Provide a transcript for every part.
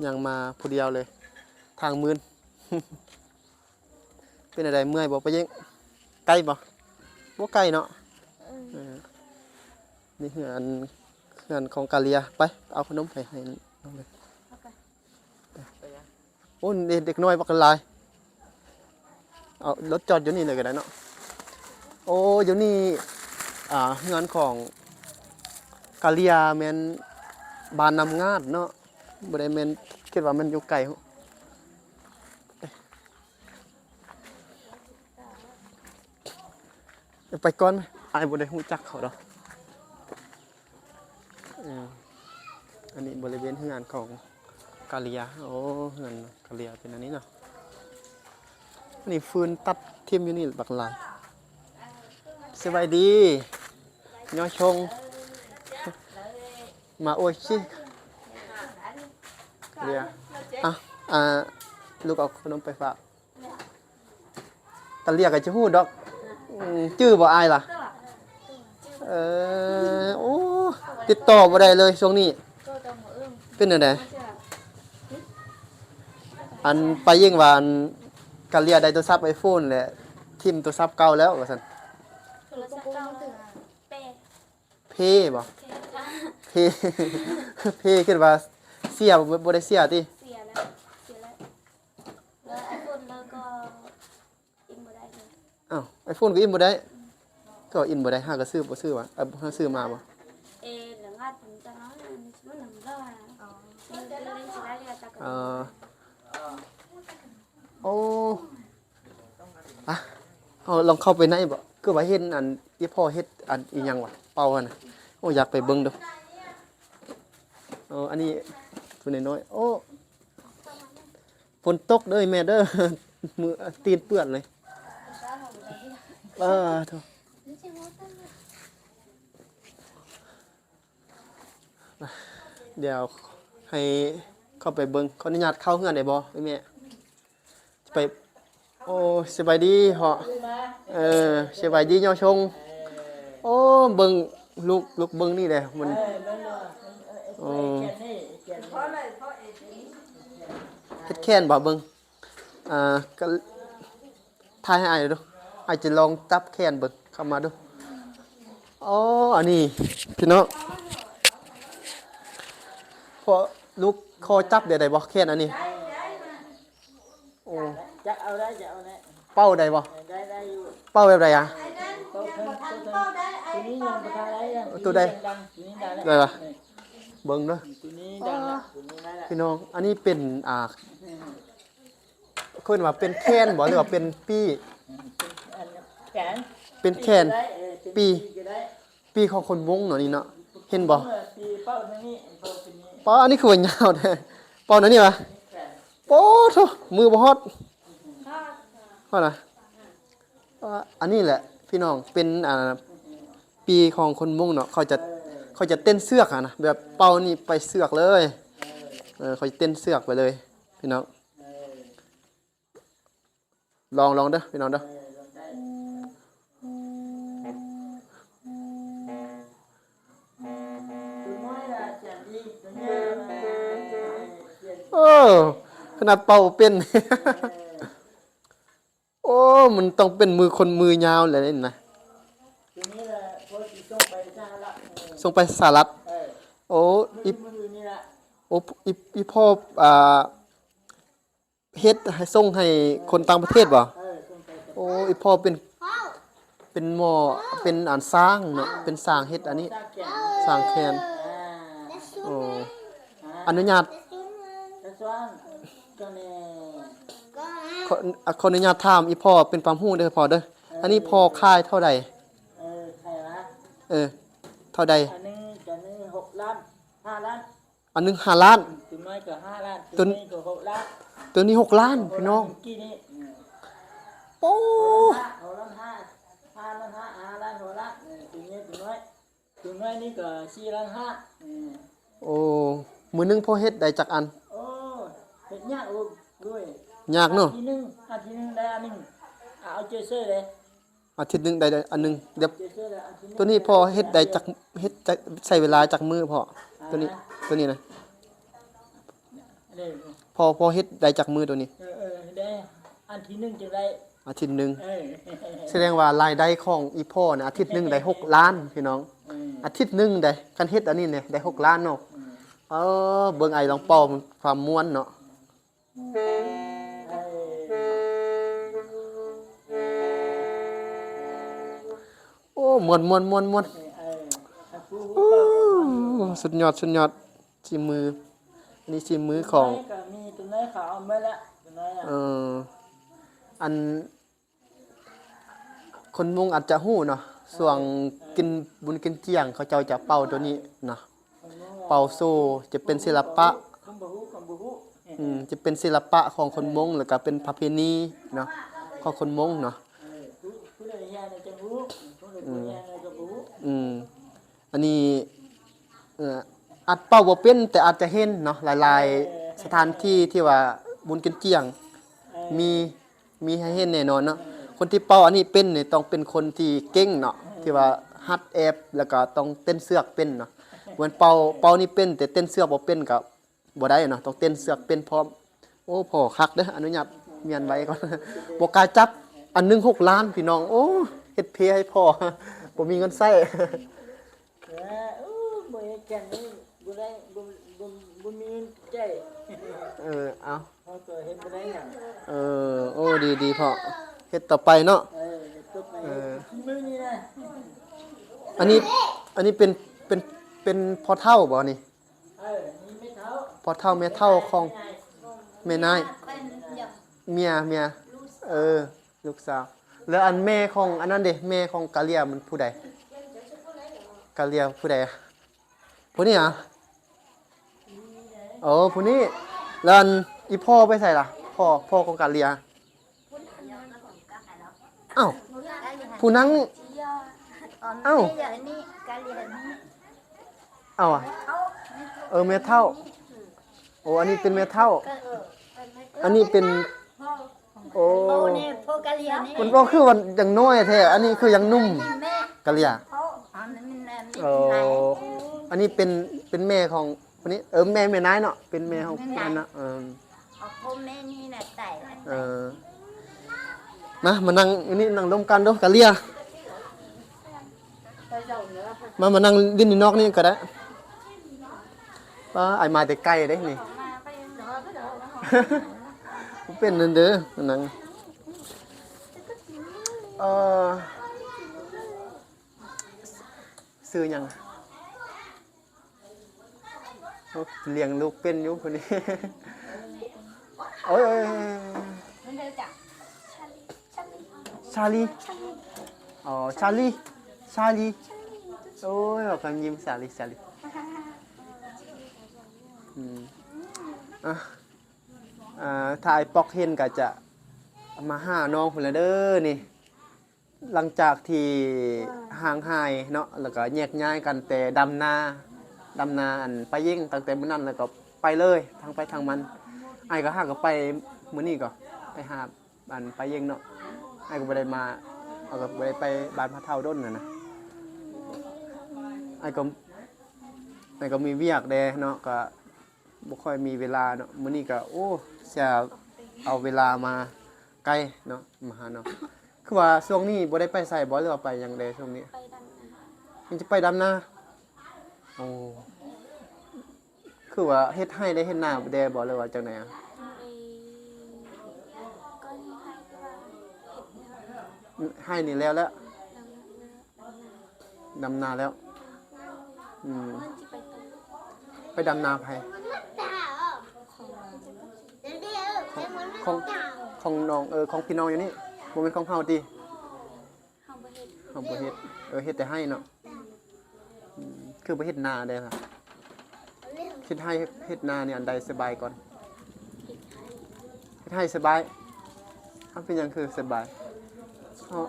ຍ່າງມາຜູ້ດຽວເລີຍ ທາງມື່ນ. ເປັນແນວໃດ ເມື່ອຍບໍ່ ໄປເຢັງ? ໄກບໍ່? ບໍ່ໄກເນາະ. ເອີ ເອີ ນີ້ເຮືອນ ເຮືອນຂອງກາເລຍ. ໄປເອົາຂະໜົມໄປໃຫ້ນ້ອງເລີຍ. ໂອ້ ເດັກນ້ອຍບັກຫຼາຍ. ເອົາລົດຈອດຢູ່ນີ້ເລີຍກໍໄດ້ເນາະ. ໂອ້ ຢູ່ນີ້ ອ່າ ເຮືອນຂອງກາເລຍ ແມ່ນບ້ານນ້ຳງາດເນາະ. ບໍ່ໄດ້ແມ່ນ ຄິດວ່າມັນຢູ່ໄກ. ໄປກ່ອນ ອ້າຍບໍ່ໄດ້ຮູ້ຈັກເຂົາດອກ. ເອີ ອັນນີ້ບໍລິເວນເຮືອນຂອງກາເລຍ. ໂອ້ ເຮືອນກາເລຍເປັນອັນນີ້ເນາະ. ອັນນີ້ຟືນຕັດຖິ້ມຢູ່ນີ້ບັກຫຼາຍ. ສະບາຍດີ ຍໍຊົງ ມາໂອຊິ ເລຍ. ອ່ະ ອ່າ ລູກເອົາຂະໜົມໄປຝາກ. ຕາເລຍກໍຈະຮູ້ດອກ. ອືມ ຈື່ບໍ່ອ້າຍລະ? ເອີ ໂອ້ ຕິດຕໍ່ບໍ່ໄດ້ເລີຍຊ່ວງນີ້. ເປັນແນວໃດ? ອັນ ໄປເຢັງວ່າ ອັນ ກາເລຍໄດ້ໂທລະສັບໄອໂຟນ ແລະ ຖິ້ມໂທລະສັບເກົ່າແລ້ວວ່າຊັ້ນ. ໂທລະສັບເກົ່າເລີຍ ເພ ເພບໍ່? ເພ ເພ ຄິດວ່າເສຍ ບໍ່ ບໍ່ໄດ້ເສຍຕິ? ເສຍແລ້ວ ເສຍແລ້ວ. ແລ້ວໄອໂຟນເລີຍກໍ ອີ່ມບໍ່ໄດ້ເລີຍ. ອ້າວ ໄອໂຟນກໍອີ່ມບໍ່ໄດ້? ອືມ ກໍອີ່ມບໍ່ໄດ້ ຫາກໍຊື້ບໍ່ຊື້ວະ? ເອົາ ຫາຊື້ມາບໍ່? ເອ ແລ້ວງາດມັນຈະເນາະ ມັນນຳລາວ. ອໍ ເອີ ໂອ້ ອະ ເຮົາລອງເຂົ້າໄປໃນບໍ່? ຄືວ່າເຫັນອັນ ອີ່ພໍ່ເຮັດອັນອີ່ຫຍັງວະ ເປົ່າຫັ້ນນະ. ໂອ້ ຢາກໄປເບິ່ງດູ. ເອີ ອັນນີ້ຜູ້ນ້ອຍໆ. ໂອ້ ຝົນຕົກເດີແມ່ເດີ ມື ຕີນເປື້ອນເລີຍ. ເອີ ໂທ້ ດຽວໃຫ້ເຂົ້າໄປເບິ່ງ. ຂໍອະນຸຍາດເຂົ້າເຮືອນໄດ້ບໍ່ແມ່? ໄປ ໂອ້ ສະບາຍດີເພາະ. ເອີ ສະບາຍດີ ຍໍຊົງ. ໂອ້ ເບິ່ງລູກ ລູກເບິ່ງນີ້ແຫຼະ ມັນ ໂອ້ ເຮັດແຂນບໍ່? ເບິ່ງ ອ່າ ກໍຖ່າຍໃຫ້ອ້າຍດູ ອ້າຍຈະລອງຈັບແຂນເບິ່ງ. ເຂົ້າມາດູ. ອໍ ອັນນີ້ພີ່ນ້ອງ ພໍ່ລູກຂໍຈັບໄດ້ບໍ່ ແຂນອັນນີ້? ໂອ້ ຈັບເອົາໄດ້ ຈັບເອົາໄດ້. ເປົ່າໄດ້ບໍ່? ເອີ ໄດ້ ໄດ້ຢູ່. ເປົ່າແບບໃດອະ? ໂຕນີ້ຍັງບໍ່ທັນໄດ້ນະ. ໂຕໃດ? ຕົວນີ້ດັງ ຕົວນີ້ດັງແລ້ວ. ໄດ້ປະ? ເອີ ເບິ່ງເດີ ຕົວນີ້ດັງແລ້ວ ຕົວນີ້ໄດ້ແລ້ວ. ພີ່ນ້ອງ ອັນນີ້ເປັນ ອ່າ ເອີ້ນວ່າເປັນແຂນບໍ່ ຫຼືວ່າເປັນປີ້? ເປັນແຂນ ເປັນແຂນ ປີກກໍໄດ້ ເອີ ເປັນ ປີກ ປີກກໍໄດ້. ປີກຂອງຄົນມົ້ງເນາະນີ້ເນາະ ເຫັນບໍ່? ເອີ ປີກເປົ້າທາງນີ້ ເປົ້າທາງນີ້. ປ້າ ອັນນີ້ຄືວ່າຍາວແທ້ ເປົ້າແນວນີ້ຫວາ? ແຂນ ໂອ້ໂທ້ ມືບໍ່ຮອດ ຮອດນະ. ອ່າ ອັນນີ້ແຫຼະພີ່ນ້ອງ ເປັນ ອ່າ ປີກຂອງຄົນມົ້ງເນາະ ເຂົາຈະ ເອີ ເຂົາຈະເຕັ້ນເຊືອກຫັ້ນນະ ແບບເປົ້ານີ້ໄປເຊືອກເລີຍ. ເອີ ເອີ ເຂົາຈະເຕັ້ນເຊືອກໄປເລີຍພີ່ນ້ອງ. ເອີ ລອງ ລອງເດີພີ່ນ້ອງເດີ. ໂອ້ ຂະໜາດເປົ່າເປັນ ໂອ້ ມັນຕ້ອງເປັນມືຄົນມືຍາວແຫຼະນີ້ນະ. ສົ່ງໄປສະຫະລັດ. ໂອ້ ອີ່ ອີ່ພໍ່ ອ່າ ເຮັດໃຫ້ ສົ່ງໃຫ້ຄົນຕ່າງປະເທດບໍ່? ເອີ ສົ່ງໄປ. ໂອ້ ອີ່ພໍ່ເປັນ ເປັນໝໍ ເປັນອັນຊ່າງເນາະ ເປັນຊ່າງເຮັດອັນນີ້ ຊ່າງແຂນ. ໂອ້ ອະນຸຍາດ ຂໍ ຂໍອະນຸຍາດຖາມອີ່ພໍ່ເປັນຄວາມຮູ້ເດີພໍ່ເດີ ອັນນີ້ພໍ່ຂາຍເທົ່າໃດ? ເອີ ເທົ່າໃດ? ອັນໜຶ່ງ ອັນໜຶ່ງຫົກລ້ານ ຫ້າລ້ານ. ອັນໜຶ່ງຫ້າລ້ານ ຕົວນ້ອຍກໍຫ້າລ້ານ ຕົວນີ້ກໍຫົກລ້ານ ຕົວນີ້ຫົກລ້ານ ພີ່ນ້ອງ. ໂອ້ ຫົກລ້ານຫ້າ ຫ້າລ້ານຫ້າ ຫ້າລ້ານຫົກລ້ານ. ເອີ ຕົວນີ້ຕົວນ້ອຍ ຕົວນ້ອຍນີ້ກໍສີ່ລ້ານຫ້າ. ເອີ ໂອ້ ມື້ໜຶ່ງພໍເຮັດໄດ້ຈັກອັນ? ໂອ້ ເຮັດຍາກ. ໂອ້ ຍາກເນາະ. ອາທິດໜຶ່ງ ອາທິດໜຶ່ງໄດ້ອັນໜຶ່ງ ເອົາໃຈໃສ່ເດ້. ອາທິດໜຶ່ງໄດ້ອັນໜຶ່ງ. ດຽວ ຕົວນີ້ພໍເຮັດໄດ້ຈັກ ເຮັດຈັກ ໃຊ້ເວລາຈັກມື້ພໍ? ຕົວນີ້ ຕົວນີ້ນະ. ພໍ ພໍເຮັດໄດ້ຈັກມື້ໂຕນີ້? ເອີ ເອີ ໄດ້ ອາທິດໜຶ່ງຈະໄດ້ ອາທິດໜຶ່ງ. ເອີ ສະແດງວ່າລາຍໄດ້ຂອງອີ່ພໍ່ນະ ອາທິດໜຶ່ງໄດ້ຫົກລ້ານພີ່ນ້ອງ. ເອີ ອາທິດໜຶ່ງໄດ໋ ຄັນເຮັດອັນນີ້ນີ້ໄດ້ຫົກລ້ານເນາະ. ເອີ ເອີ ເບິ່ງອ້າຍລອງເປົ່າຄວາມມ່ວນເນາະ. ໂອ້ ມ່ວນໆໆໆ. ເອີ ເອີ ໂອ້ ສຸດຍອດ ສຸດຍອດ ສີມື. ອັນນີ້ສີມືຂອງ ຕົວນ້ອຍກໍມີ ຕົວນ້ອຍເຂົາເອົາໝົດລະ ຕົວນ້ອຍອະ. ເອີ ອັນ ຄົນມົ້ງອາດຈະຮູ້ເນາະ ຊ່ວງ ເອີ ເອີ ກິນບຸນກິນຈຽງ ເຂົາເຈົ້າຈະເປົ່າໂຕນີ້ເນາະ ເປົ່າໂຊ ຈະເປັນສິລະປະ ອືມ ຈະເປັນສິລະປະຂອງຄົນມົ້ງ ແລ້ວກະເປັນປະເພນີເນາະ ຂອງຄົນມົ້ງເນາະ. ອືມ ອັນນີ້ ເອີ ອາດເປົ່າບໍ່ເປັນ ແຕ່ອາດຈະເຫັນເນາະ ຫຼາຍໆ ສະຖານທີ່ທີ່ວ່າບຸນກິນຈຽງ ມີ ມີໃຫ້ເຫັນແນ່ນອນເນາະ. ຄົນທີ່ເປົ່າອັນນີ້ເປັນນີ້ຕ້ອງເປັນຄົນທີ່ເກັ່ງເນາະ ທີ່ວ່າຫັດແອບ ແລ້ວກໍຕ້ອງເຕັ້ນເຊືອກເປັນເນາະ. ບໍ່ແມ່ນເປົ່າ ເປົ່ານີ້ເປັນ ແຕ່ເຕັ້ນເຊືອກບໍ່ເປັນກໍບໍ່ໄດ້ເນາະ ຕ້ອງເຕັ້ນເຊືອກເປັນພ້ອມ. ໂອ້ ພໍຄັກເດີ້ ອະນຸຍາດມ້ຽນໄວ້ກ່ອນ ບໍ່ກ້າຈັບ. ອັນໜຶ່ງຫົກລ້ານພີ່ນ້ອງ. ໂອ້ ເຮັດເພໃຫ້ພໍ່ ບໍ່ມີເງິນໃຊ້. ເອີ ໂອ້ ບໍ່ເຮັດຈັ່ງນີ້ ບໍ່ໄດ້ ບໍ່ ບໍ່ ບໍ່ມີເງິນໃຊ້. ເອີ ເອົາ ເຮົາກໍເຮັດບໍ່ໄດ້ຫຍັງ. ເອີ ໂອ້ ດີໆ ພໍ່ ເຮັດຕໍ່ໄປເນາະ. ເອີ ເຮັດຕໍ່ໄປ ເອີ ມື້ນີ້ນະ. ອັນນີ້ ອັນນີ້ເປັນ ເປັນ ເປັນພໍ່ເຖົ້າບໍ່ນີ້? ເອີ ນີ້ແມ່ເຖົ້າ ພໍ່ເຖົ້າແມ່ເຖົ້າຂອງແມ່ນາຍ ເມຍ ເມຍ ເອີ ລູກສາວ. ແລ້ວອັນແມ່ຂອງອັນນັ້ນເດ ແມ່ຂອງກາເລຍມັນຜູ້ໃດ? ກາເລຍຜູ້ໃດ? ຜູ້ນີ້ຫວາ? ໂອ້ ຜູ້ນີ້. ແລ້ວອັນອີ່ພໍ່ໄປໃສລະ? ພໍ່ ພໍ່ຂອງກາເລຍ. ອ້າວ ຜູ້ນັ້ນ ອ້າວ ເອົາ ເອີ ແມ່ເຖົ້າ. ໂອ້ ອັນນີ້ເປັນແມ່ເຖົ້າ ອັນນີ້ເປັນ ໂອ້ ມັນບໍ່ຄືວ່າຍັງນ້ອຍແທ້ ອັນນີ້ຄືຍັງໜຸ່ມ. ກາເລຍ. ໂອ້ ອັນນີ້ເປັນ ເປັນແມ່ຂອງ ຄົນນີ້ ເອີ ແມ່ ແມ່ນາຍເນາະ ເປັນແມ່ຂອງຜູ້ນັ້ນເນາະ. ເອີ ເອົາຜົມແມ່ນີ້ນະໃສ່ ເອີ ມາ ມານັ່ງຢູ່ນີ້ ນັ່ງລົມກັນດູ ກາເລຍ. ມາ ມານັ່ງຫຼິ້ນຢູ່ນອກນີ້ກໍໄດ້. ປ້າ ອ້າຍມາແຕ່ໄກເດ້ນີ້ ເປັນນັ້ນເດີ ມານັ່ງ. ເອີ ຊື່ຫຍັງ? ໂອ້ ລ້ຽງລູກເປັນຢູ່ຜູ້ນີ້. ໂອ້ຍ ໂອ້ຍ ໂອ້ຍ ໂອ້ຍ ຊາລີ ອໍ ຊາລີ ຊາລີ. ໂອ້ຍ ເວົ້າຄຳຍິ້ມ ຊາລີ ຊາລີ. ອືມ ອ່ະ ອ່າ ຖ້າອ້າຍປອກເຫັນກໍຈະມາຫານ້ອງພຸ້ນລະເດີນີ້. ຫຼັງຈາກທີ່ຫ່າງຫາຍເນາະ ແລ້ວກໍແຍກຍ້າຍກັນແຕ່ດຳນາ ດຳນາອັນປາເຢັງ ຕັ້ງແຕ່ມື້ນັ້ນແລ້ວກໍໄປເລີຍ ທາງໃຜທາງມັນ. ອ້າຍກໍຫາກໍໄປ ມື້ນີ້ກໍໄປຫາອັນປາເຢັງເນາະ. ອ້າຍກໍບໍ່ໄດ້ມາ ເຮົາກໍບໍ່ໄດ້ໄປບ້ານພະເຖົ້າດົນຫັ້ນນະ. ອ້າຍກໍ ອ້າຍກໍມີວຽກແດ່ເນາະ ກໍ ບໍ່ຄ່ອຍມີເວລາເນາະ. ມື້ນີ້ກໍ ໂອ້ ເສຍເອົາເວລາມາໄກເນາະ ມາຫານ້ອງ. ຄືວ່າຊ່ວງນີ້ບໍ່ໄດ້ໄປໃສບໍ່ ຫຼືວ່າໄປຫຍັງແດ່ຊ່ວງນີ້? ໄປດຳນາ. ຍັງຈະໄປດຳນາ? ໂອ້ ຄືວ່າເຮັດໄຮ່ໄດ້ເຮັດນາແດ່ບໍ່ ຫຼືວ່າຈັ່ງໃດອະ? ໄຮ່ນີ້ແລ້ວແລ້ວ ດຳນາແລ້ວ. ອືມ ໄປດຳນາໃຜ? ຂອງ ຂອງ ຂອງນ້ອງ ເອີ ຂອງພີ່ນ້ອງຢູ່ນີ້ ບໍ່ແມ່ນຂອງເຮົາຕິ? ເຮົາບໍ່ເຮັດ ເຮົາບໍ່ເຮັດ. ເອີ ເຮັດແຕ່ໄຮ່ເນາະ. ອືມ ຄືບໍ່ເຮັດນາແດ່ລະ? ເຮັດໄຮ່ເຮັດນານີ້ອັນໃດສະບາຍກ່ອນ? ເຮັດໄຮ່ສະບາຍ. ເອົາ ເປັນຫຍັງຄືສະບາຍ? ເຮົາ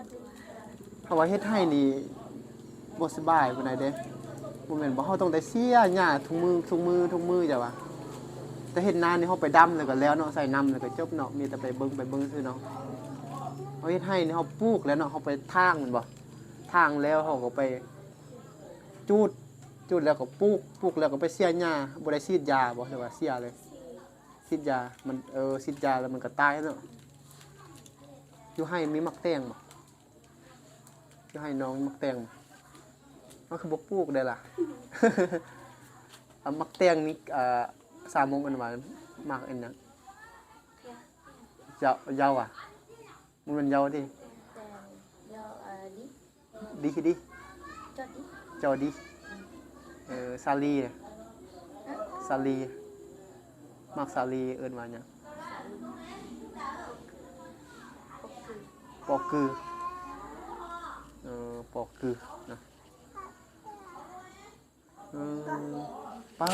ເຮົາວ່າເຮັດໄຮ່ນີ້ບໍ່ສະບາຍປານໃດເດ້. ບໍ່ແມ່ນບໍ່ ເຮົາຕ້ອງໄດ້ເສຍຫຍ້າທຸກມື້ ທຸກມື້ ທຸກມື້ ເຈົ້າວ່າ. ແຕ່ເຮັດນານີ້ເຮົາໄປດຳແລ້ວກໍແລ້ວເນາະ ໃສ່ນ້ຳແລ້ວກໍຈົບເນາະ ມີແຕ່ໄປເບິ່ງ ໄປເບິ່ງຊື່ເນາະ. ເຮົາເຮັດໄຮ່ນີ້ເຮົາປູກແລ້ວເນາະ ເຮົາໄປຖາງແມ່ນບໍ່? ຖາງແລ້ວເຮົາກໍໄປຈູດ ຈູດແລ້ວກໍປູກ ປູກແລ້ວກໍໄປເສຍຫຍ້າ. ບໍ່ໄດ້ສີດຢາບໍ່ ຫຼືວ່າເສຍເລີຍ? ສີດ ສີດຢາ ມັນ ເອີ ສີດຢາແລ້ວມັນກໍຕາຍເນາະ. ຢູ່ໄຮ່ມີໝາກແຕງບໍ່? ຢູ່ໄຮ່ນ້ອງມີໝາກແຕງບໍ່? ມັນຄືບໍ່ປູກໄດ້ລະ? ອາ ໝາກແຕງນີ້ ເອີ ສາວມົ້ງເອີ້ນວ່າໝາກອັນຫຍັງ? ເຍົາ ເຍົາຫວາ? ບໍ່ແມ່ນເຍົາຕິ? ເຍົາ ເອີ ດີ ດີ ດີ ຈອດດີ ຈອດດີ ເອີ ສາລີ ສາລີ ໝາກສາລີເອີ້ນວ່າຫຍັງ? ປອກກື ເອີ ປອກກືນະ. ອືມ ປ້າ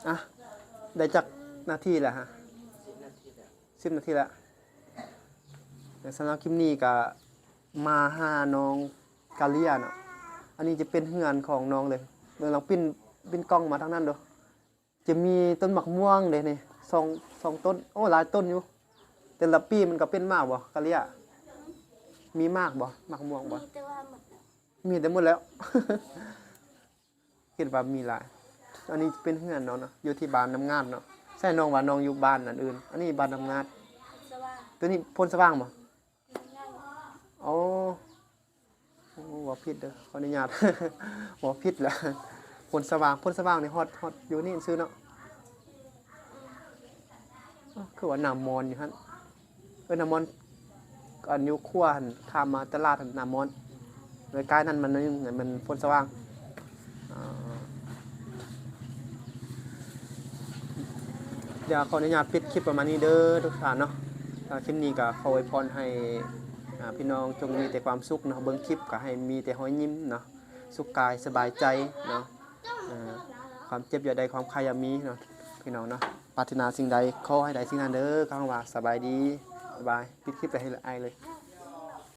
ອ່ະ ໄດ້ຈັກນາທີແລ້ວຮະ? ສິບນາທີແລ້ວ ສິບນາທີແລ້ວ. ແລະ ສຳລັບຄລິບນີ້ກະມາຫານ້ອງກາເລຍເນາະ. ອັນນີ້ຈະເປັນເຮືອນຂອງນ້ອງເລີຍ. ເບິ່ງລອງປິ່ນ ປິ່ນກ້ອງມາທາງນັ້ນດູ. ຈະມີຕົ້ນໝາກມ່ວງເດ້ນີ້ ສອງ ສອງຕົ້ນ. ໂອ້ ຫຼາຍຕົ້ນຢູ່. ແຕ່ລະປີມັນກໍເປັນໝາກບໍ່ ກາເລຍ? ມີໝາກບໍ່? ໝາກມ່ວງບໍ່? ມີແຕ່ວ່າໝົດແລ້ວ ມີແຕ່ໝົດແລ້ວ. ຄິດວ່າມີຫຼາຍ. ອັນນີ້ເປັນເຮືອນນ້ອງເນາະ ຢູ່ທີ່ບ້ານນ້ຳງາດເນາະ. ໃຊ່ ນ້ອງວ່ານ້ອງຢູ່ບ້ານອັນອື່ນ. ອັນນີ້ບ້ານນ້ຳງາດ. ໂຕນີ້ໂພນສະຫວ່າງບໍ່? ໂອ້ ໂອ້ ເວົ້າຜິດເດີ ຂໍອະນຸຍາດ ເວົ້າຜິດລະ. ໂພນສະຫວ່າງ ໂພນສະຫວ່າງນີ້ຮອດ ຮອດຢູ່ນີ້ຊື່ເນາະ. ອ້າວ ຄືວ່າໜາມອນຢູ່ຫັ້ນ. ເອີ ໜາມອນ ອັນຢູ່ຂົວຫັ້ນ ຂ້າມມາຕະຫຼາດຫັ້ນ ໜາມອນ. ໃກ້ໆນັ້ນມັນໜ້ອຍໜຶ່ງ ມັນໂພນສະຫວ່າງ. ອ່າ ດຽວຂໍອະນຸຍາດປິດຄລິບປະມານນີ້ເດີທຸກທ່ານເນາະ. ອ່າ ຄລິບນີ້ກໍຂໍອວຍພອນໃຫ້ ອ່າ ພີ່ນ້ອງຈົ່ງມີແຕ່ຄວາມສຸກເນາະ, ເບິ່ງຄລິບກໍໃຫ້ມີແຕ່ຮອຍຍິ້ມເນາະ, ສຸກກາຍສະບາຍໃຈເນາະ. ອ່າ ຄວາມເຈັບຢ່າໄດ້ ຄວາມໄຂ້ຢ່າມີເນາະ ພີ່ນ້ອງເນາະ. ປາດຖະໜາສິ່ງໃດ ຂໍໃຫ້ໄດ້ສິ່ງນັ້ນເດີ. ຄຳວ່າສະບາຍດີ ບາຍບາຍ. ປິດຄລິບໄປໃຫ້ອ້າຍເລີຍ.